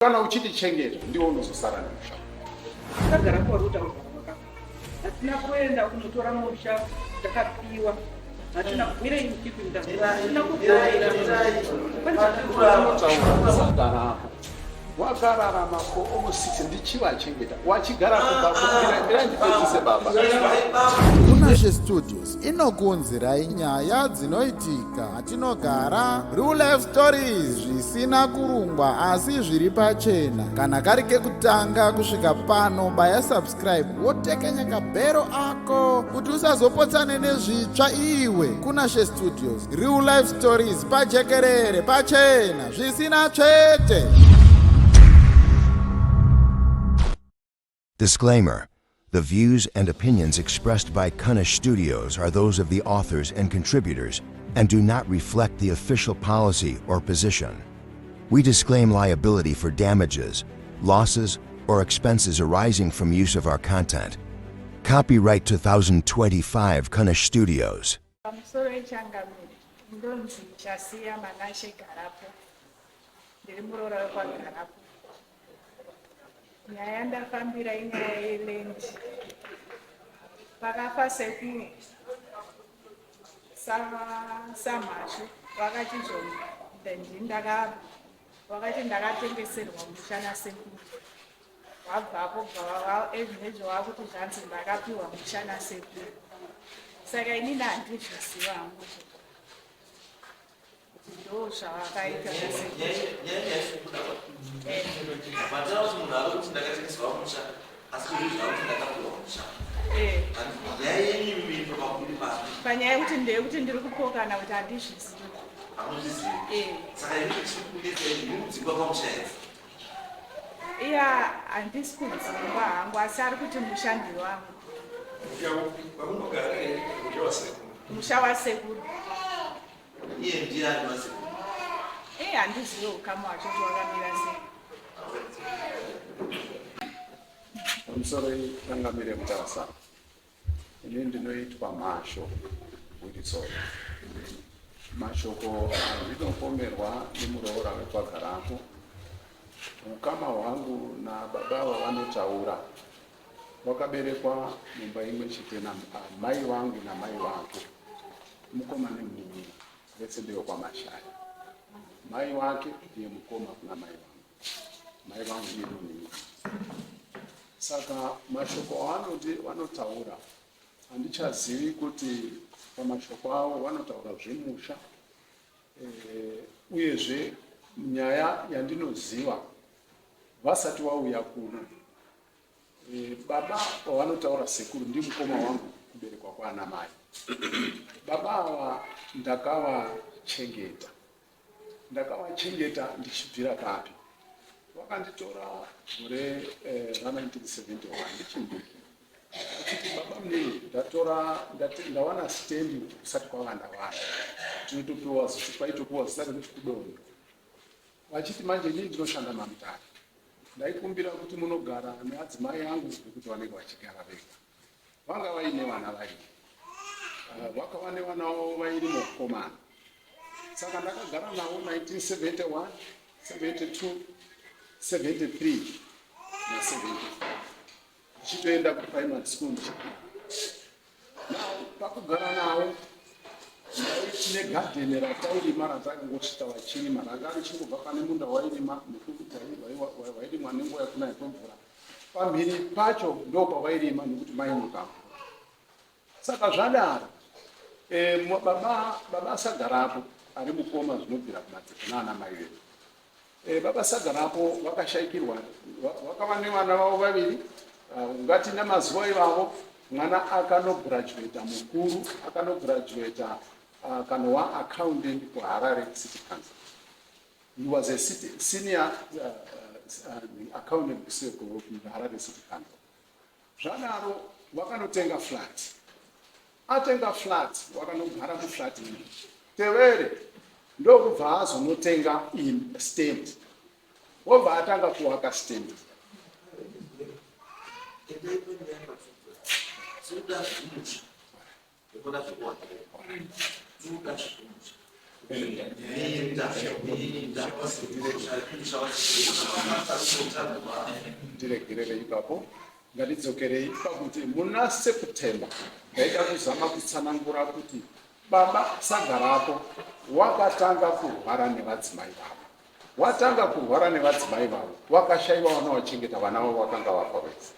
Kana uchitichengeta ndiwe unozosara nemusha. Takagara kwaruta kwaka. Hatina kuenda kunotora musha takapiwa. Hatina kubwira imkipinda. Hatina kubwira. Taura wakararama for almost six ndichivachengeta wachigara kumba mira ndipedzise baba. Kunashe Studios inokuunzirai nyaya dzinoitika atinogara real life stories zvisina kurungwa asi zviri pachena kana kari kekutanga kusvika pano baya subscribe wotekenya kabhero ako kuti usazopotsane nezvitsva iwe kunashe studios real life stories pajekerere pachena zvisina tsvete. Disclaimer The views and opinions expressed by Kunish Studios are those of the authors and contributors and do not reflect the official policy or position. We disclaim liability for damages, losses, or expenses arising from use of our content. Copyright 2025 Kunish Studios. Pamusoro yechangamire, ndonzi Chasiya Manashe Garapo, ndiri muroora wekwaGarapo. Nyaya yandafambira inyaya yeland. Pakafa sekuru saMhashu vakati zvoni ndaka vakati ndakatengeserwa musha nasekuru wabvapo bva ezvinezvi wakuti zvanzi ndakapiwa musha nasekuru saka inini handizviziva hangu kuti ndo zvavakaita panyaya yekuti ndeyekuti ndiri kupokana kuti handizvizivi. Iya handisi kudzingwa hangu asi ari kuti musha ndewangu. Musha wasekuru. Iye ndiani wasekuru? Eh handizive ukama wacho kuti wakamira sei. Pamusoro changamire Mutasa. Ini ndinoitwa Mhasho Wilson. Mashoko andinopomerwa nemuroora wekwaGarapo, ukama hwangu nababa vavanotaura wakaberekwa mumba imwe chete namai vangu namai vake, mukoma nemunin'ina, vese ndevekwaMashaya. Mai wake ndiye mukoma kuna mai vangu. Mai vangu ndiye munin'ina. Saka mashoko avanoti vanotaura handichazivi kuti pamashoko avo vanotaura zvemusha eh, uyezve nyaya yandinoziva vasati vauya kuno eh, baba vavanotaura sekuru ndimukoma wangu kuberekwa kwaana mai baba ava ndakavachengeta Ndakavachengeta ndichibvira papi? Vakanditora gore eh, ra 1971 ndichimudiki achiti baba munini ndatora ndawana stendi kusati kwavanda vanhu tinotopiwa kwaitopiwa zita rekuti kudondo vachiti manje inini ndinoshanda mamutare ndaikumbira kuti munogara neadzimai angu nekuti vanenge vachigara vega Vanga vaine vana vairi. Uh, vakava nevana vavo vairi mukomana. Saka ndakagara navo 1971, 72, 73 na 74. Ndichitoenda kuprimary school ndichikura. Now pakugara navo tine gadheni ratairima ratakangosvika vachirima ranga richingobva pane munda wairima nekuti wairimwa nenguva yekunaya kwemvura Pamhiri pacho ndopavairima nekuti mainuka mvura. Saka zvadaro e, baba, baba Sagarapo ari mukoma zvinobvira kunaana mai vedu e, baba Sagarapo vakashaikirwa vakava nevana vavo vaviri uh, ungati namazuva ivavo mwana akanograduata mukuru akanograduata uh, kanova accountant kuHarare City Council. He was a city, senior accountant kuHarare City Council. Zvadaro wakanotenga flat. Atenga flat wakanogara muflat iyi. Tevere ndokubva azonotenga in stand. Wobva atanga kuwaka stand. Ndiregerere ipapo. Ngatidzokerei pakuti muna September ndaida kuzama kutsanangura kuti baba Sagarapo wakatanga kurwara nevadzimai vavo. Watanga kurwara nevadzimai vavo, wakashaiwa vanovachengeta vana vavo vakanga vafa vese.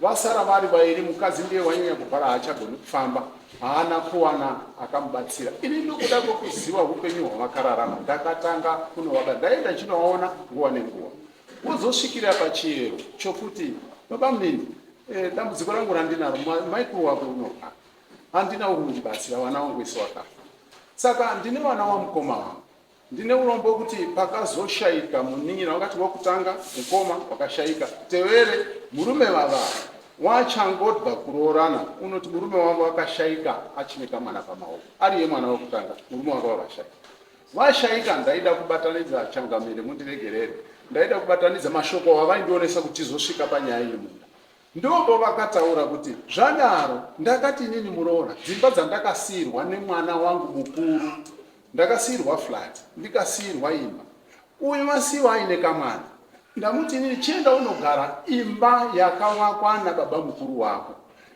Vasara vari vairi, mukadzi ndiye wanyanya kurwara haachagoni kufamba, haana kuwana akamubatsira. Ini nokuda kwekuziva upenyu hwavakararama ndakatanga kunovaba, ndaenda ndichinovaona nguva nenguva. Wozosvikira pachiyero chokuti baba munini, eh, dambudziko rangu randinaro, maikuru wako unorwara, handina uri kundibatsira, vana vangu vese vakafa. Saka ndine vana wamukoma wangu. Ndine urombo kuti pakazoshaika munin'ina wakati wokutanga mukoma wakashaika tevere murume vava wachangodva kuroorana unoti murume wavo akashaika achine kamwana pamaoko ariye mwana wekutanga murume wake wakashaika vashaika ndaida kubatanidza changamire mundiregerere ndaida kubatanidza mashoko avaindionesa kuti tizosvika panyaya yemunda Ndopavakataura kuti zvadaro ndakati inini muroora dzimba dzandakasiirwa nemwana wangu mukuru ndakasiirwa flat ndikasiirwa imba uyu wasiiwa aine kamwana ndamuti inini chienda unogara imba yakavakwa nababa mukuru wako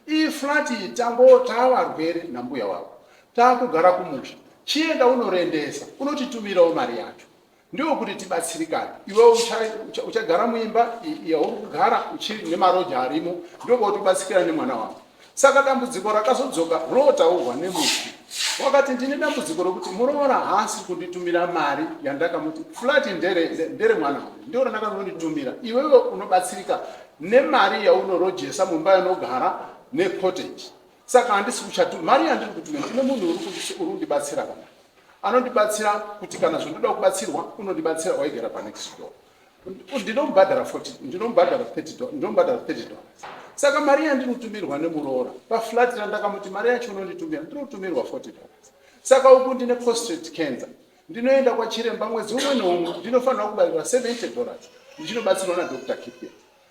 iyi flat iyi tango taavarwere nambuya wako taakugara kumusha chienda unorendesa unotitumirawo mari yacho Ndokuti tibatsirikane. Iwe uchagara muimba yauri kugara uchiri nemaroja arimo, ndokuti ubatsirikane nemwana wako. Saka dambudziko rakazodzoka rotaurwa nemufi. Wakati ndine dambudziko rokuti muroora haasi kunditumira mari yandakamuti flat ndere ndere mwana wangu ndio randakanonditumira. Iwewe unobatsirika nemari yaunorojesa mumba yanogara necottage. Saka handisi kuchatu mari yandiri kutumira ndine munhu uri kundibatsira kana anondibatsira kuti kana zvondoda kubatsirwa unondibatsira waigara panext door ndinomubhadhara 40 ndinomubhadhara 30 ndinomubhadhara 30 dollars saka mari yandinotumirwa nemuroora paflat randakamuti mari yacho unonditumira ndinotumirwa 40 dollars saka uku ndine prostate cancer ndinoenda kwachiremba mwedzi umwe neumwe ndinofanira kubairwa 70 dollars ndichinobatsirwa nadr kipet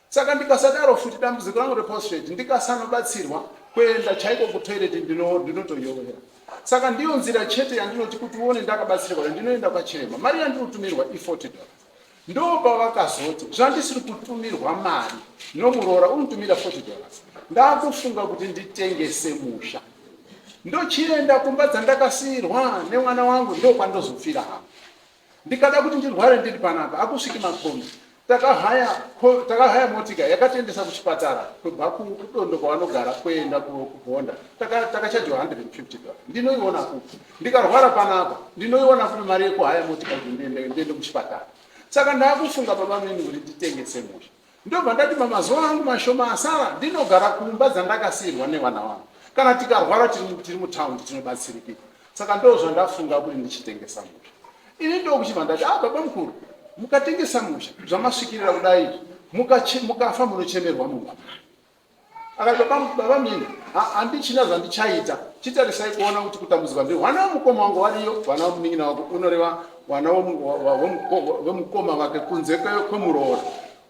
Saka ndikasadaro futi dambudziko rangu reprostrate ndikasanobatsirwa kuenda chaiko kutoilet ndinotoyowera. Saka ndiyo nzira chete yandinoti kuti uone ndakabatsirwa ndinoenda kwachiremba. Mari yandinotumirwa i40 dollars. Ndopavakazoti zvandisiri kutumirwa mari nomuroora unotumira 40 dollars. Ndakufunga kuti nditengese musha. Ndochienda kumba dzandakasiirwa nemwana wangu ndokwandozofira hangu. Ndikada kuti ndirware ndiri panapa hakusviki makombi. Takahaya takahaya motika yakatiendesa kuchipatara kubva kudondo kwavanogara kuenda kubhonda. Takachajiwa 150 dollars. Ndinoiona kupi? Ndikarwara panapa ndinoiona kupi mari yekuhaya motika kuti ndiende kuchipatara? Saka ndakufunga baba mini kuti nditengese musha. Ndobva ndati pamazuva angu mashoma asara ndinogara kumba dzandakasiirwa nevana vangu. Kana tikarwara tiri mutaundi tinobatsirikika. Saka ndozvandafunga kuti ndichitengesa musha. Ini ndokuchibva ndati ah baba mukuru mukatengesa musha zvamasvikirira kudai mukafa munochemerwa mumba. Akati baba baba mini handichina zvandichaita chitarisai kuona kuti kutambudzika ndi vana vemukoma wangu variyo vana vemunin'ina wako unoreva vana vemukoma vake kunze kwemuroora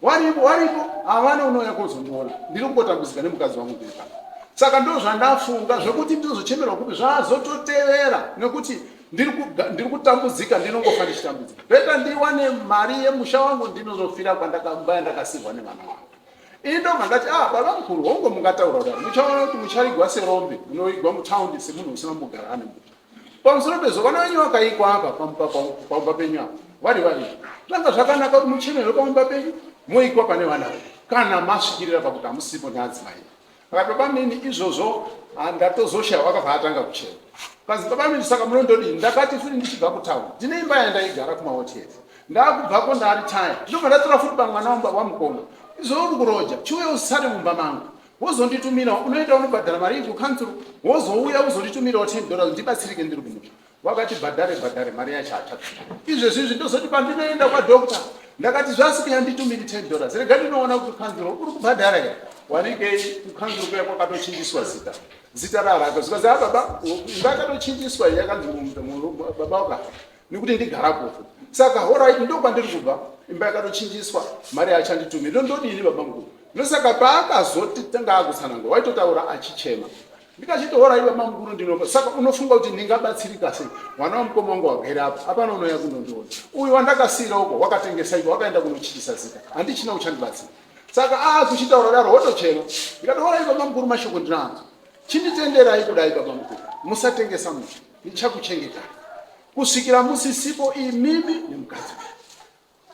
waripo waripo havana unouya kuzondiona ndiri kungotambudzika nemukadzi wangu ndiri pano saka ndo zvandafunga zvekuti ndinozochemerwa kupi zvazototevera nekuti ndiri kutambudzika ndinongofa ndichitambudzika beta ndiwane mari yemusha wangu ndinozofira kwandakamba yandakasirwa nevana vangu Ini ndobva ndati ah baba mukuru hongu mungataura kudaro muchaona kuti muchavigwa serombe munovigwa mutaundi semunhu usina kumbogara ane musha. Pamusoro pezvo vana venyu vakaikwa apa pamba penyu apa vari vaviri zvanga zvakanaka kuti muchemerwe pamba penyu moikwa pane vana venyu kana masvikirira pakuti hamusipo neadzimai. Akati baba mini izvozvo ndatozoshaya wakabva atanga kuchema. Kanzi baba mini saka munondodii ndakati futi ndichibva kutaundi ndine imba yandaigara kumahoteri ndakubvako ndaritaya ndinobva ndatora futi pamwana wamukoma izvo uri kuroja chiuya usare mumba mangu wozonditumira unoenda unobhadhara mari iyi kukanzuru wozouya uzonditumirawo 10 dollars ndibatsirike ndiri kumusha wakati bhadhare bhadhare mari yacho hatatu izvezvi izvi ndozoti pandinoenda kwadokta ndakati zvasike yanditumiri 10 dollars rega ndinoona kuti kanzuro uri kubhadhara here wanikei kukanzuro kuya kwakatochinjiswa zita zita rarako zvikanzi a baba imba yakatochinjiswa yakanzi baba wakafa nekuti ndigara kufu saka horait ndokwandiri kubva imba yakatochinjiswa mari yachanditumira ndodini baba mukuru ndosaka paakazoti tanga akutsanangura waitotaura achichema. Ndikachiti horai baba mukuru ndinopa. Saka unofunga kuti ndingabatsirika sei? Mwana wamukoma wangu wagere apa, hapana unouya kunondiona. Uyu wandakasiira uko wakatengesa iko wakaenda kunochichisa zita. Handichina uchandibatsira. Saka ah kuchitaura daro wotochema. Ndikati horai baba mukuru mashoko ndinaanzwa. Chinditenderai kudai baba mukuru. Musatengesa musha. Ndichakuchengetai. Kusvikira musisipo imimi nemukadzi wenyu.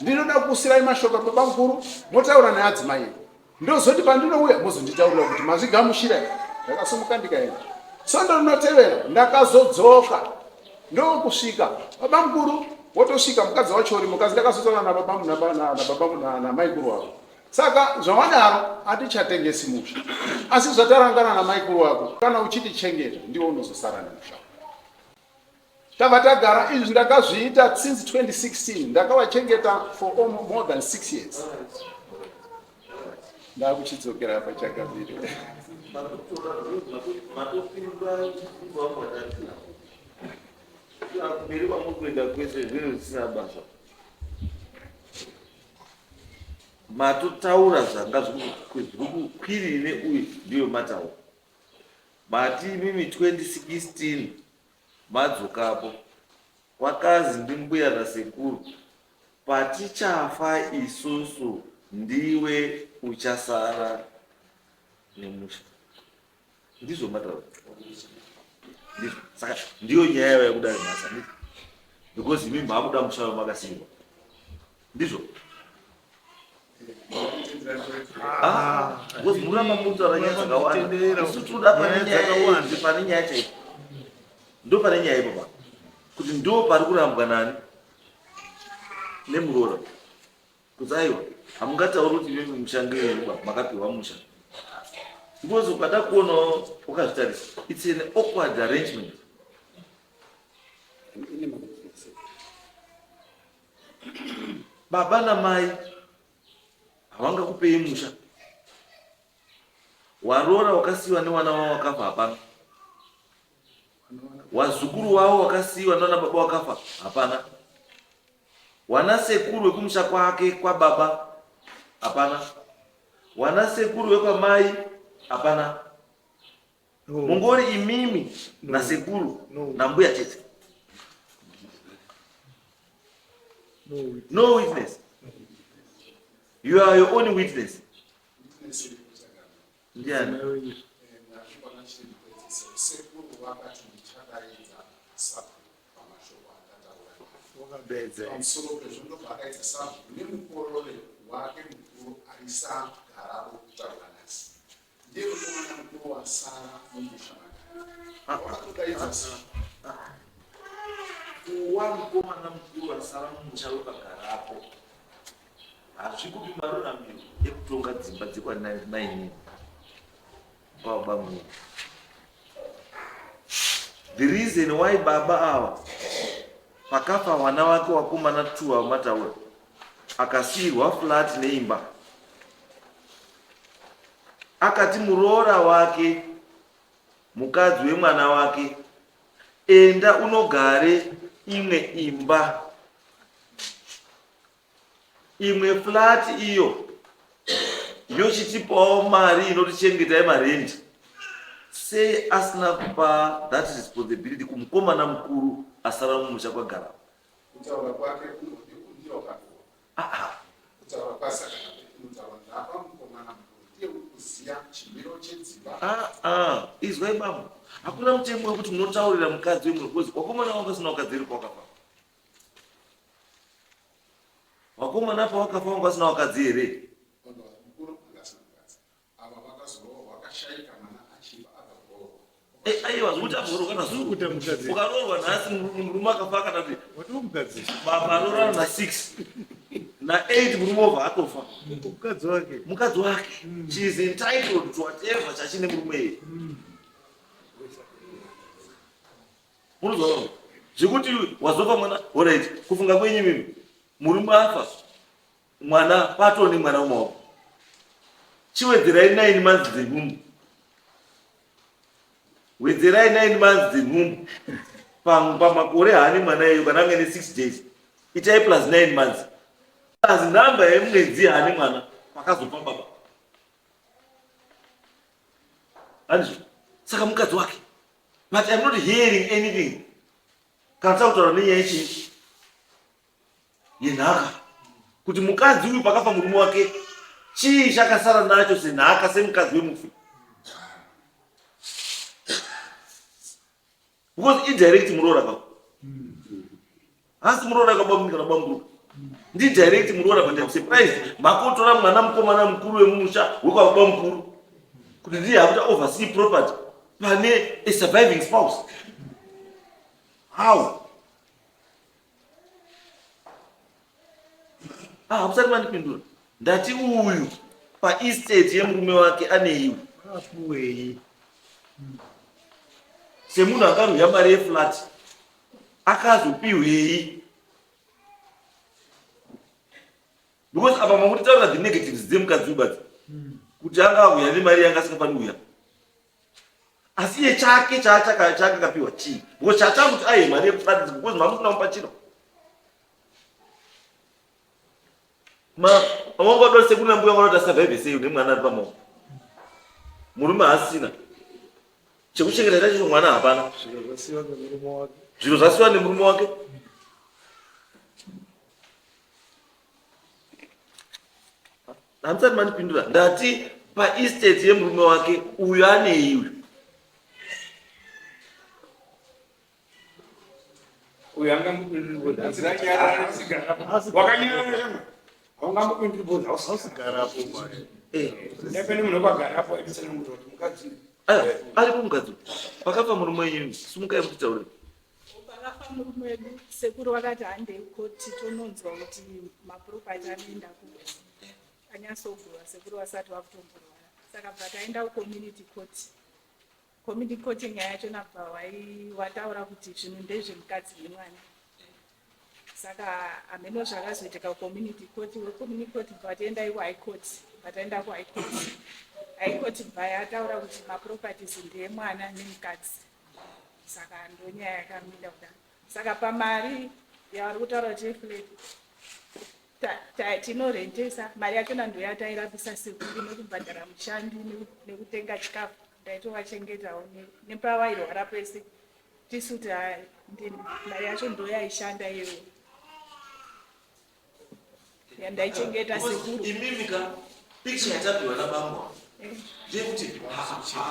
Ndinoda kukusirai mashoko baba mukuru motaura neadzimai enyu. Ndozoti pandinouya mozonditaurira kuti mazvigamuchira here. Ndakasumuka ndikaenda. Svondo rinotevera ndakazodzoka ndokusvika baba mukuru wotosvika mukadzi wacho uri mukadzi ndakazotaura nababa nababa namaikuru wavo. Saka zvawadaro hatichatengesi musha asi zvatarangana namaikuru wako kana uchitichengeta ndiwe unozosara nemusha. Tabva tagara izvi ndakazviita since 2016 ndakavachengeta for more than 6 years. Ndakuchidzokera apa chakaviri. Mberi kwamuri kuenda kwese zvinhu zvisina basa. Matotaura zvanga zviri kukwirire uye ndiyo mataura. Mati imimi 2016 madzokapo kwakazi ndimbuya nasekuru patichafa isusu ndiwe uchasara nemusha ndizvo mataura ndizvo saka ndiyo nyaya yava yekudare nhasi handiti because imi maakuda musha wamakasiiwa ndizvo Ah, because muramba mutaura nyaya dzakawanda isu tinoda pane nyaya pane nyaya chaipo ndo pane nyaya ipo pa kuti ndo pari kurambwa nani nemuroora kuti aiwa hamungatauri kuti imimi musha ngeyeruba makapiwa musha because ukada kuonawo wakazvitarisa it's an awkward arrangement Baba namai havangakupei musha. Waroora wakasiyiwa newana wavo wakafa hapana. Wazukuru wavo wakasiyiwa nana baba wakafa hapana. Wana sekuru wekumusha kwake kwababa hapana. Wana sekuru wekwamai hapana. No. Mungori imimi no. nasekuru no. nambuya chete. No witness. No witness. You are your own witness. Ndiani? Pamusoro pezvo ndobva akaita sabhuku nemukorore wake mukuru aisagarapo kutaura nhasi. Ndiye mukomana mukuru wasara mumusha makare. Wakatodaidza Kuwa mukomana mukuru wasara mumusha wepagarapo hazvikupi maruramiro ekutonga dzimba dzekwanamainini kwababa mukuru. The reason why baba ava pakafa wana wake wakomana two ava mataura akasiirwa flat neimba Akati muroora wake, mukadzi wemwana wake, enda unogare imwe imba, imwe flat iyo yochitipawo mari inotichengeta yemarendi. Sei asina kupa that responsibility kumukomana mukuru asara mumusha kwagara? Kutaura kwake kunondiroka. Kutaura kwasakana kunotaura ndapa mukomana mukuru ndiye uri kuziya chimiro chedzimba. Ah, ah, izwai bambo, hakuna mutemo wekuti munotaurira mukadzi wemunhu because wakomana wanga usina wakadzi iri kwakafa. Wakomana pawakafa wanga usina wakadzi here? Mukuru anga asina mukadzi. Ava vakazoroorwa vakashaika mwana achibva abva kuroorwa. Eh, aiwa zvekuti abva kuroorwa kana ukaroorwa nhasi murume akafa kana kuti baba aroorana na 6 na 8 murume obva atofa mukadzi wake mukadzi wake mm. she is entitled to whatever chachine murume iye mm. Munozwa zvekuti wazofa mwana orit kufunga kwenyu mimi murume afa Mwana patoo nemwana mumaoko. Chiwedzerai 9 months dzenhumbu. Wedzerai 9 months dzenhumbu. Pamakore haane mwana iyoyo kana ange ne 6 days. Itai plus 9 months. Plus number yemwedzi haane mwana pakazopa baba. Handizvo? Saka mukadzi wake. But I'm not hearing anything. Kana takutaura nenyaya yechii? Yenhaka. Kuti mukadzi uyu pakafa murume wake chii chakasara nacho senhaka semukadzi wemufi? Because indirect muroora ka. Hasi muroora ka bamukuru kana bamukuru. Ndi direct muroora but I'm surprised. Makotora mwana mukomana mukuru wemumusha wekwa baba mukuru. Kuti ndiye akuta oversee property pane a surviving spouse. How? Ah, hamusati mandipindura. Ndati uyu paestate yemurume wake aneiwe. Apuwei. Semunhu akarwira mari yeflat akazopihwei? Because apa makutitaurira the negatives dzemukadzi uyu badzi. Kuti anga auya nemari yanga asingafaniri kuuya. Asi iye chake chaakakapiwa chii? Because chachakuti aye mari yeflat because mamusina kumupa chiro. Ma wanga wada sekuru nambuya wanga wada survive sei une mwana ari pamaoko. Murume haasina. Chekuchengeta chacho mwana hapana. Zviro zvasiwa nemurume wake. Zviro zvasiwa nemurume wake. Hamusati mandipindura. Ndati paestate yemurume wake uyu anei uyu. Uyu angambopinduri haungambopinduri bvunza hausigarapo ndapene munhu wekagarapo aitsanangura kuti mukadzi aripo mukadzi pakafa murume wenyu simukai mutitaure. Pakafa murume wedu sekuru vakati handei koti tononzwa kuti maproperty anoenda kupi anyatsogurwa sekuru vasati vakutomborwara saka bva taenda kucommunity court. Community court nyaya yacho nabva wataura kuti zvinhu ndezvemukadzi nemwana. Saka hameno zvakazoitika kucommunity court, wecommunity court bva tiendai kuhigh court, bva taenda kuhigh court. High court bva yataura kuti maproperties ndeyemwana nemukadzi. Saka ndonyaya yakamira kudaro. Saka pamari yavari kutaura kuti yeflat tinorentesa mari yachona ndoyatairapisa sekuru nekubhadhara mushandi nekutenga chikafu ndaitovachengetawo nepavairwara pese tisu mari yacho ndoyaishanda iyoyo yandaichengeta sekuru. Imimi ka picture yatapiwa nabambo ndeyekuti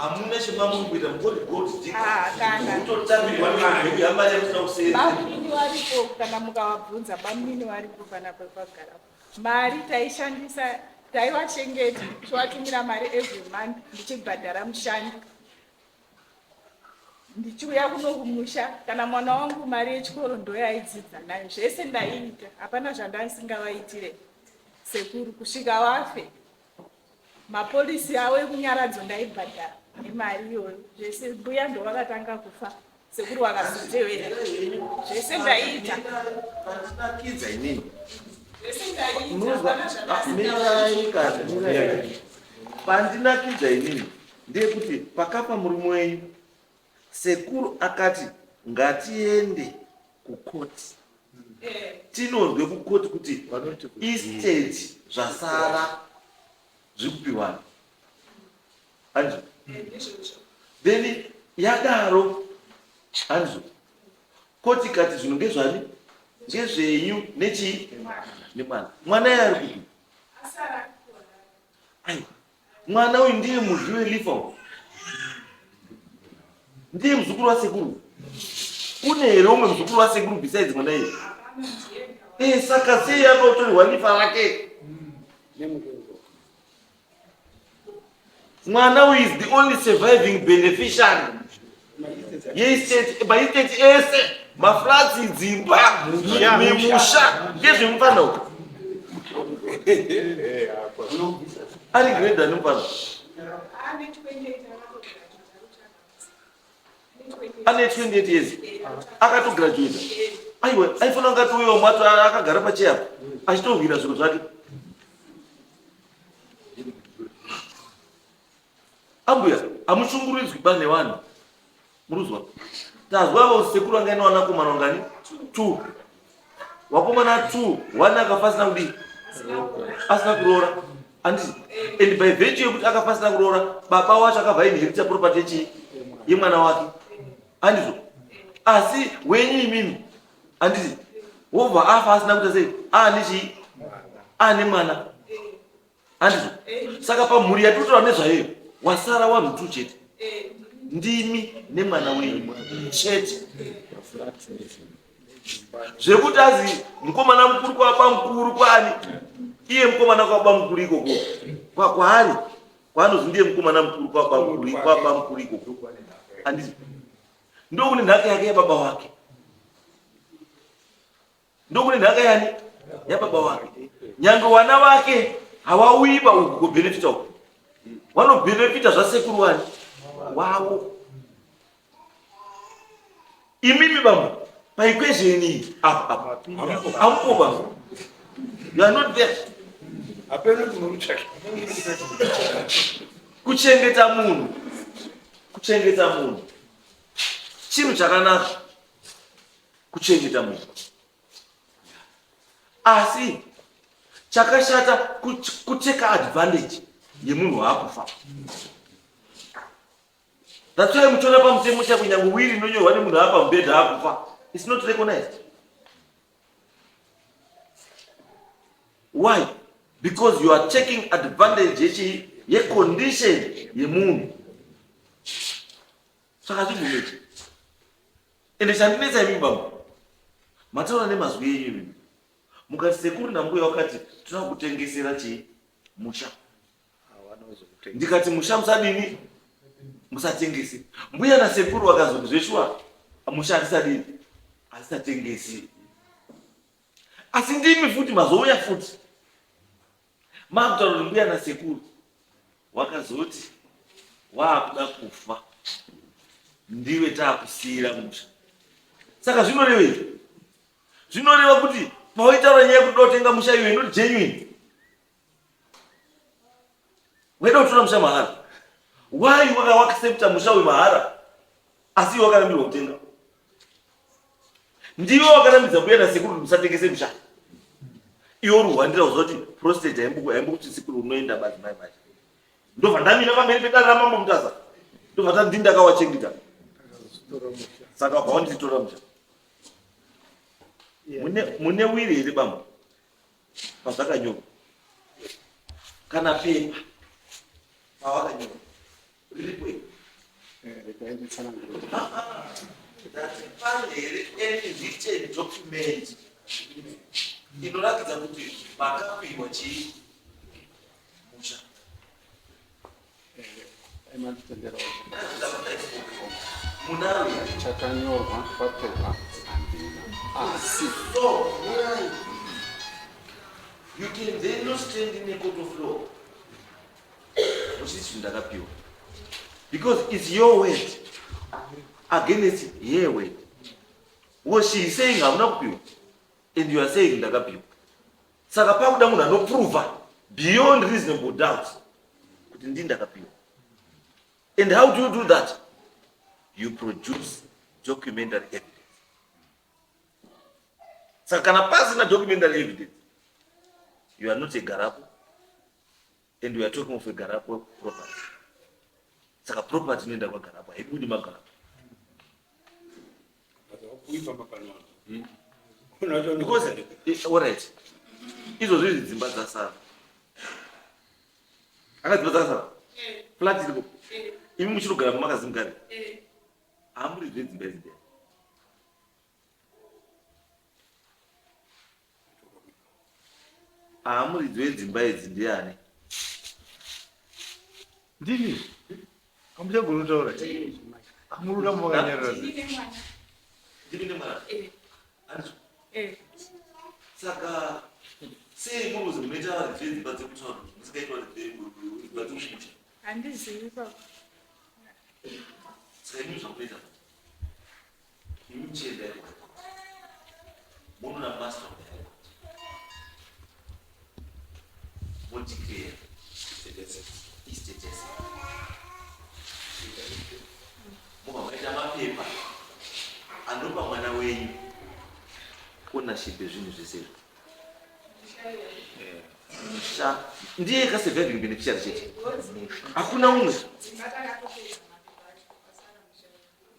hamuna chemamuri kuita mukoti gold digger. Kana. Kutotambirwa nemari yamari yamusina kusevenza. Bamunini varipo kana mukavabvunza bamunini varipo panapa pagara. Mari taishandisa taivachengeta tichivatumira mari every month ndichibhadhara mushandi. Ndichiuya kuno kumusha kana mwana wangu mari yechikoro ndoyaidzidza nayo zvese ndaiita hapana zvandandisingavaitire sekuru kusvika vafe. Mapolisi avo ekunyaradzo ndaibhadhara nemari iyoyo zvese mbuya ndovakatanga kufa sekuru vakazotevera zvese ndaiita. Pandinakidza inini. Zvese ndaiita hapana zvandasingavaitire. Pandinakidza inini ndeyekuti pakafa murume wenyu sekuru akati ngatiende kukoti tinonzwe kukoti kuti estate zvasara zviri kupiwana anzvo then yadaro anzvo koti ikati zvinhu ngezvani ngezvenyu nechii nemwana mwana iye ari kupi aiwa mwana uyu ndiye mudyi welifa uyu ndiye muzukuru wasekuru kune here umwe muzukuru wasekuru besides mwana iye e saka sei anotorerwa lifa rake mwana uyu is the only surviving beneficiary yeestate maestate ese maflats dzimba mimusha ngezvemufana uyu ari grade ani mufana ane 28 years akatograduata aiwa aifanira kunge atouyawo mato akagara pacheya apa achitohwira zviro zvake ambuya hamushungurudzwi ba nevanhu muruzwa tazwa avo sekuru vanga ine vanakomana vangani 2 vakomana 2 one akafa asina kudii asina kuroora anditi and by virtue yekuti akafa asina kuroora baba wacho akabva inherita property yechii Yemwana wake. Andizvo? Asi wenyu imimi anditi wobva afa asina kuita sei? Aane chii? Aane mwana. Andizvo? Saka pamhuri yatinotaura nezvayo wasara wanhu two chete. Ndimi nemwana wenyu chete. Zvekuti azi mukomana mukuru kwababa mukuru kwani iye mukomana kwababa mukuru ikoko kwaari kwaanozi ndiye mukomana mukuru kwababa mukuru kwababa mukuru ikoko andizvo ndokune nhaka yake yababa wake ndokune nhaka yani yababa wake nyange wana vake hawauyiba uku kubenefita uku vanobhenefita zvasekuru wani wavo imimi bambo paequation iyi apa apa amupo bambo you are not there kuchengeta munhu kuchengeta munhu chinhu chakanaka kuchengeta munhu asi chakashata kuteka advantage yemunhu waakufa. That's why muchiona pamutemo chako nyange wiri inonyorwa nemunhu apa mubhedha akufa. It's not recognized. Why? Because you are taking advantage yechi yecondition yemunhu. Saka hazvibvumiki. Ende chandinetsa imi bambo. Mataura nemazwi enyu imi. Mukati sekuru nambuya wakati toda kutengesera chii musha. Ndikati musha musadini musatengese. Mbuya nasekuru vakazoti zveshuwa musha hatisadini hatisatengesi. Asi ndimi futi mazouya futi makutaura kuti mbuya nasekuru wakazoti waakuda kufa ndiwe taakusiira musha. Saka zvinorevei? Zvinoreva kuti pawaitaura nyaya yekuti dotenga musha iwe not genuine. Waida kutora musha mahara. Why waka accepta musha uyu mahara asi iwe wakarambirwa kutenga? Ndiwe wakarambidza mbuya nasekuru kuti musatengese musha. Iwe uri kuhwandira kuziva kuti prostate haimbokuti sekuru unoenda badzi mai manje. Ndobva ndamira pamberi pedare ramambo Mutasa. Ndobva tati ndini ndakawachengeta. Saka wabva wanditora musha. Mune wiri here bambo? Pazvakanyorwa kana pepa pawakanyorwa riripo here? Regai nditsanangure. Ndati pane here any written document inoratidza kuti makapiwa chii musha? Munaro chakanyorwa papepa handina asi so mirai you can then not stand in a court of law uchiti zvinhu ndakapiwa because it's your word against her word was she saying hamuna kupiwa and you are saying ndakapiwa Saka pakuda munhu anoprova beyond reasonable doubt kuti ndini ndakapiwa. And how do you do that? You produce documentary evidence. Saka kana pasina documentary evidence, you are not a garapo and we are talking of a garapo property. Saka property inoenda kwagarapo haibudi magarapo. Because alright. Izvozvo izvi dzimba dzasara. Aka dzimba dzakasara. Flat iripo. Imi muchirogara mumakazimugari. Hamuri zvedzimba idzi ndiyani? Haa muridzi wedzimba idzi ndiani? Ndini. Hamuchagoni kutaura. Amuri kuramba makanyarara. Ndini nemwana. Eh. Saka sei muri kuzi munoita varidzi vedzimba dzekutaura musikaiti varidzi vedzimba dzekumusha? Handizivi baba. Saka imi zvamunoita Imi muchienda kuHigh Court monona master of the High Court modeclare estate yese mobva maita mapepa anopa mwana wenyu ownership yezvinhu zvese izvi musha ndiye ka surviving beneficiary chete hakuna umwe.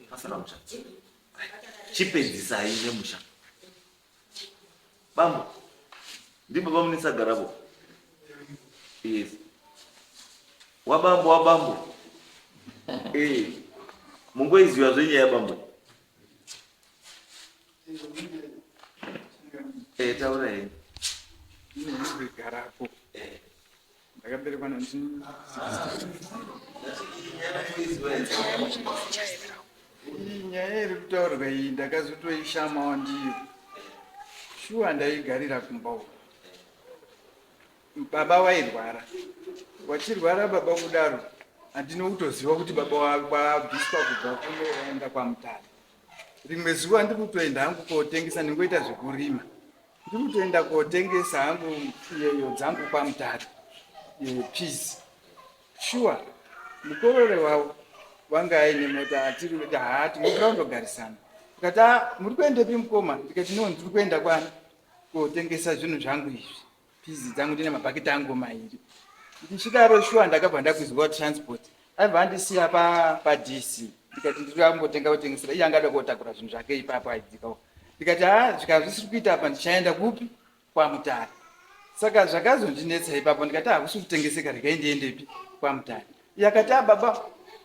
Pasara musha. Chipedzisai nemusha. Bambo. Ndibaba munisagarapo. Yes. Wabambo wabambo. Eh. Mungoiziva zvenyaya yabambo. Eh, taura henyu. Garapo. Ndakaberekwa 1960. Iyi nyaya iri kutaurwa iyi ndakazotoishamawo ndiyo. Shuwa ndaigarira kumba uko. Baba wairwara. Wachirwara baba kudaro handina kutoziva kuti baba wabviswa kubva kuno waenda kwaMutare. Rimwe zuva ndiri kutoenda hangu kotengesa ndingoita zvekurima. Ndiri kutoenda kotengesa hangu iyeyo dzangu kwaMutare. Peace. Shuwa mukorore wavo wanga aine mota atiri kuti haa tinofira kundogarisana. Ndikati ah muri kuendepi mukoma? Ndikati no ndiri kuenda kwani kotengesa zvinhu zvangu izvi. Pizi dzangu ndine mabhaketi angu mairi. Ndichidaro shuwa ndakabva ndakwizwa transport. Aibva andisiya pa paDC. Ndikati ndiri kumbotenga kutengesera iye angada kotakura zvinhu zvake ipapo aidzikawo. Ndikati haa zvikava zvisiri kuita apa ndichaenda kupi? KwaMutare. Saka zvakazondinetsa ipapo ndikati hakusi kutengeseka regai ndiendepi kwaMutare. Iye akati ah baba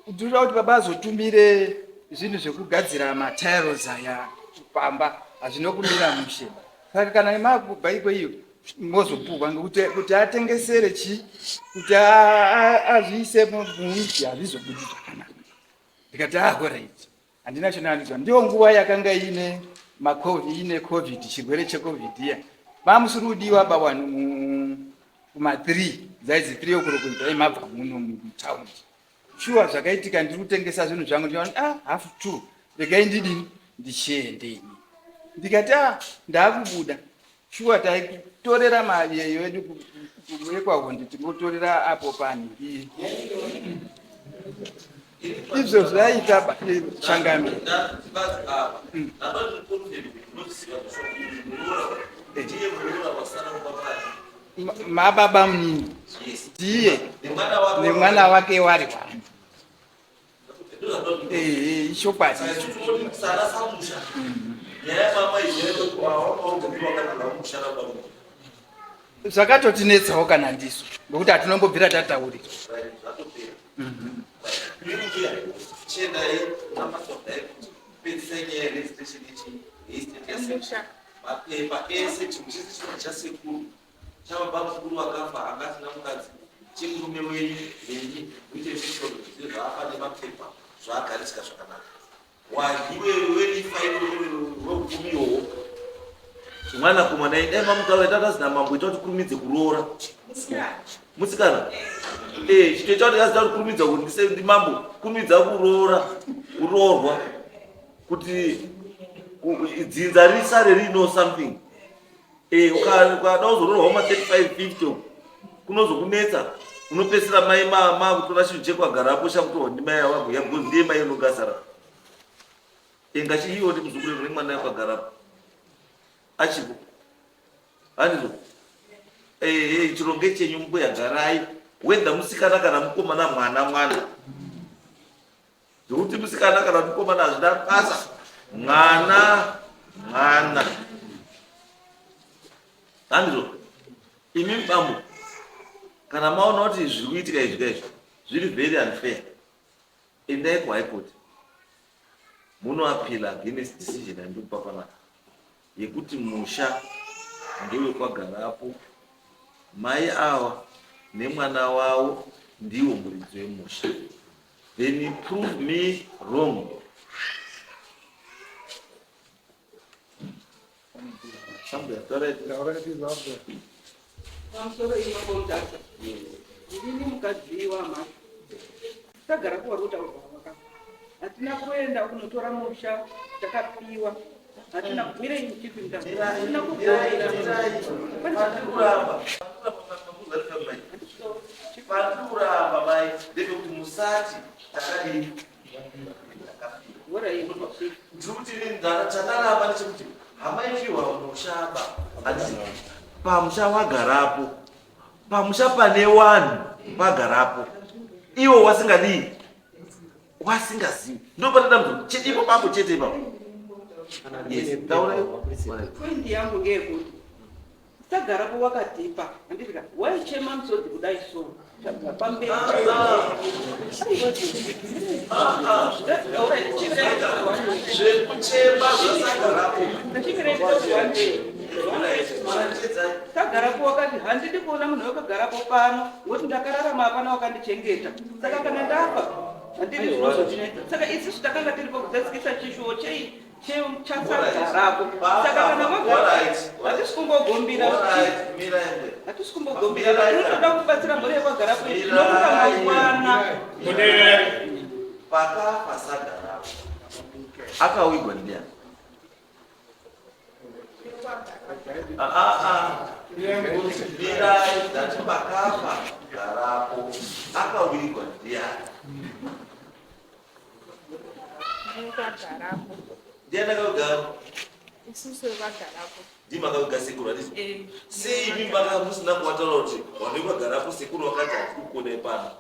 ndinoda kuti baba azotumire zvinhu zvekugadzira matiles aya pamba hazvina kumira mushe. Saka kana makubva iko iyo mozopuhwa ngekuti kuti atengesere chi kuti azviise muwiki hazvizobudi zvakanaka. Ndikati ah horaiti. Handina chinanzwa. Ndiyo nguva yakanga ine macovid ine covid chirwere checovid iya. Vamusiri kudiwa ba vanhu kuma 3 dzaidzi 3 o'clock dai mabva muno mutown. Shuwa zvakaitika ndiri kutengesa zvinhu zvangu ndikaona ah half 2 regai ndidini ndichiende ini. Ndikati ah ndakubuda. Shuwa taitorera mari yedu yekwahondi tingotorera apo panhingi. Izvo zvaita changami. Mababa munini ndiye nemwana wake wari wani. Eh, ichokwadi zvakatotinetsawo kana ndisu ngokuti hatinombobvira tataurira mapepa ese chinhu chese chinonzi chasekuru Chababa mukuru wakafa anga asina mukadzi chemurume wenyu nemi muite mission zvizive zvaafa nemapepa zvaagarisika zvakanaka wadyiwe werifa rwegumi iwowo mwanakomana dai mamutaura ita kuti azina mambo ita kuti kurumidze kuroora musikana eh chito ita kuti azita kuti kurumidza kuti ndimambo kurumidza kuroora kuroorwa kuti dzinza risare rino something Eh, ukada kuzoroorwa kuma 35 50 uko kunozokunetsa unopedzisira mai makutora chinhu chekwagarapo chakutorwa ndimai avaguya because ndiye mai unongasara inga chiiwo ndi muzukuru nemwana yakwagarapo achipo handizo eh, eh, chironge chenyu mbuya garai whether musikana kana mukomana mwana mwana Zvekuti musikana kana mukomana hazvina basa. Mwana mwana. Handizvo. Imi bambo kana maona kuti zviri kuitika izvi kaizvi zviri very unfair. Endai kuHigh Court. Munoappeal against decision yandiri kupa panapa yekuti musha ndewekwagarapo mai ava nemwana wavo ndiwo muridzi wemusha. Then you prove me wrong. Pamusoro ipapo mutasa. Ndini mukadzi wamhashu. Tagara kuwaruta urwa Hatina kuenda kunotora musha takapiwa. Hatina kubvira ini chipi mutasa. Hatina kubvira. Kuramba. Pandiri kuramba mai ndepekuti musati takadii ndiri kuti chakaramba ndechekuti hamaipiwa mushaba handiti pamusha wagarapo pamusha pane wanhu pagarapo iwo wasingadii. Wasingazivi. Ndopane dambudziko. Chete ipo papo chete ipapo. Yes, taura. Point yangu ngeyekuti tagarapo wakatipa handiti ka waichema musodzi kudai so chabva pamberi. Zvekuchema zvasagarapo. Tagarapo wakati handidi kuona munhu wakagarapo pano ngokuti ndakararama hapana wakandichengeta saka kana ndafa handidi zvinozondinetsa saka isusu takanga tiripo kuzadzikisa chishuwo chei chasagarapo saka kana wagara hatisi kumbogombira hatisi kumbogombira tinotoda kubatsira mhuri yekwagarapo nokukamangwana Pakafa sagarapo akawigwa ndiani? Mirai, ndati pakafa garapo akawigwa ndiani? Vagarapo. Ndiani akawigaro? Isusu vagarapo. Ndimi makawiga sekuru handiti? Sei imi maka musina kuvataura kuti vanhu vekagarapo sekuru vakati hatidi kukuonai pano?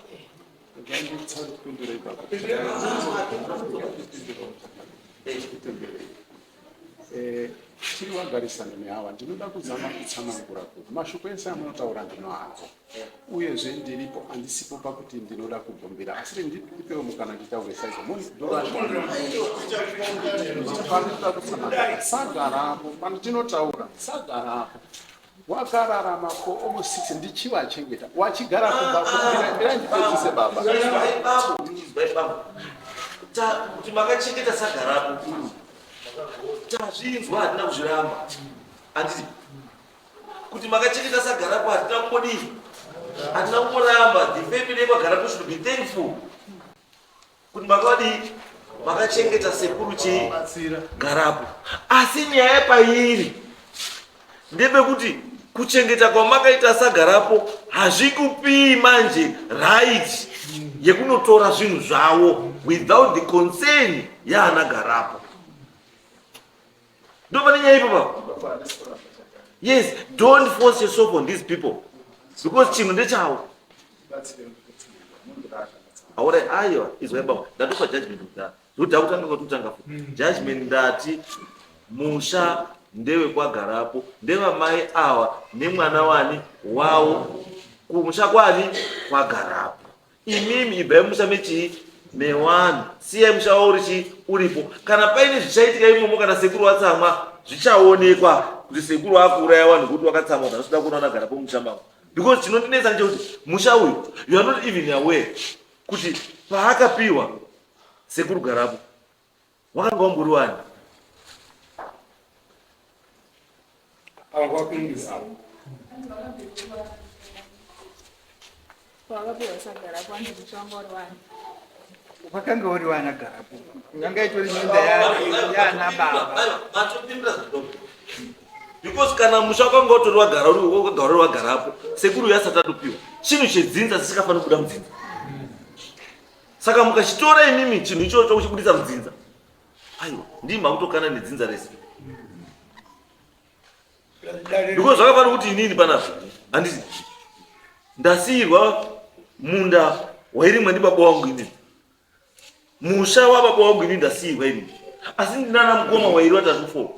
Tiri vagarisani neava ndinoda kuzama kutsanangura kuti mashoko ese amunotaura ndinoanzwa uyezve ndiripo handisipo pakuti ndinoda kugombera asi ndipewo mukana nditaure saizvo pandinoda kutsanangura sagarapo pandinotaura sagarapo wakararama for almost six ndichivachengeta wachigara kumba mira ndipedzise baba. Izwai babo, izwai babo. Kuti makachengeta sagarapo tazvinzwa hatina kuzviramba handiti kuti makachengeta sagarapo hatina kumbodii hatina kumboramba. The family yekwagarapo should be thankful kuti makavadii makachengeta sekuru chii garapo. Asi nyaya pairi ndepekuti kuchengeta kwamakaita sagarapo hazvikupii manje right yekunotora zvinhu zvavo without the concern yaana garapo. Ndo pane nyaya ipapo. Yes, don't force yourself on these people because chinhu ndechavo. Aura aiwa, izwai baba, ndatopa judgment kudhara zvekuti takutanga kwatotanga futi judgment. Ndati musha ndewekwagarapo ndevamai ava nemwana wani wavo kumusha kwani kwagarapo. Imimi ibvai musha mechii mewanhu, siyai musha wavo uri chii uripo. Kana paine zvichaitika imomo, kana sekuru watsamwa, zvichaonekwa kuti sekuru akuuraya vanhu kuti wakatsamwa kuti handisida kuona vanagarapo musha mavo. Because chinondinetsa ndechekuti musha uyu, you are not even aware kuti paakapiwa sekuru garapo wakanga wambori wani. Wakapiwa sagarapo anzi musha wanga uri wani. Wakanga uri wana garapo yanga itori minda yaana baba. Matopindura zvidoko because kana musha wakanga utori wagara uri wakagara uri wagarapo sekuru uyu asati atopiwa chinhu chedzinza chisingafaniri kubuda mudzinza. Saka mukachitora imimi chinhu ichocho kuchibudisa mudzinza, aiwa, ndimi makutokana nedzinza rese because zvakafanira kuti inini panapa handiti ndasiyirwa munda wairimwa ndibaba wangu inini, musha wababa wangu inini ndasiyirwa inini, asi ndinana mukoma wairiwa tatu four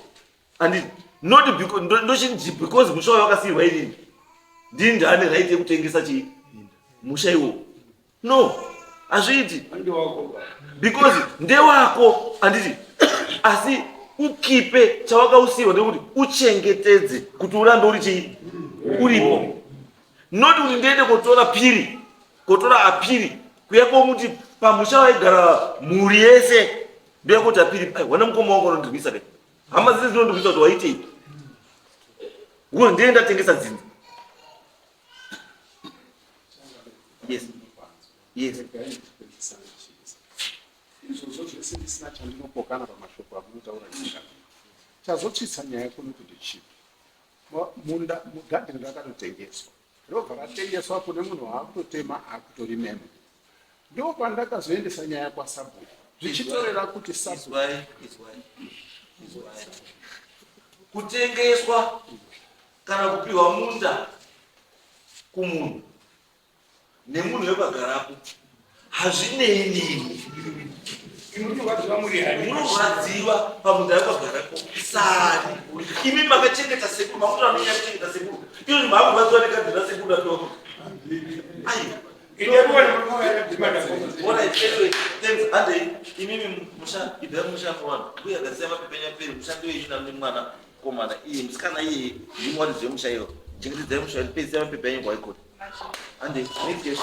handiti? Not because ndochinji because musha wayo wakasiyirwa inini ndini ndaane right yekutengesa chii musha iwowo. No, hazviiti because ndewako handiti? Asi ukipe chawakausiyirwa ndekuti uchengetedze kuti urambe uri chii uripo, not kuti ndiende kotora piri kotora apiri kuya komuti pamusha waigara mhuri yese ndoya koti apiri. Ai, wana mukoma wangu anondirwisa kai, hama dzese dzinondirwisa kuti waitei because ndiye ndatengesa dzinza. Yes. Izvozvo zvese ndisina chandinopokana pamashoko amunotaura nyika. Chazotsvitsa nyaya kuno kuti chipi? Munda mugadheni rakatotengeswa robva ratengeswa kune munhu waakutotema akutorimemo. Ndo pandakazoendesa nyaya kwasabhuku zvichitorera kuti sabhuku Izwai, izwai, izwai. Kutengeswa kana kupiwa munda kumunhu nemunhu wepagarapo. Hazvinei nemi. Munorwadziwa pamunhu akagarapo sani. Imi makachengeta sekuru, makutora anonyanya kuchengeta sekuru. Izvo makurwadziwa nekadhi rasekuru rapiwa. Aiwa. Alright, anyway, thanks. Handei, imimi musha, ibvai musha muvanhu. Mbuya gadzisai mapepa enyu apere, musha ndewenyu namwana komana. Iye musikana iyeye, ndimi waridzi wemusha iyo. Chengetedzai musha, pedzisai mapepa enyu kwaikona. Handei, next case.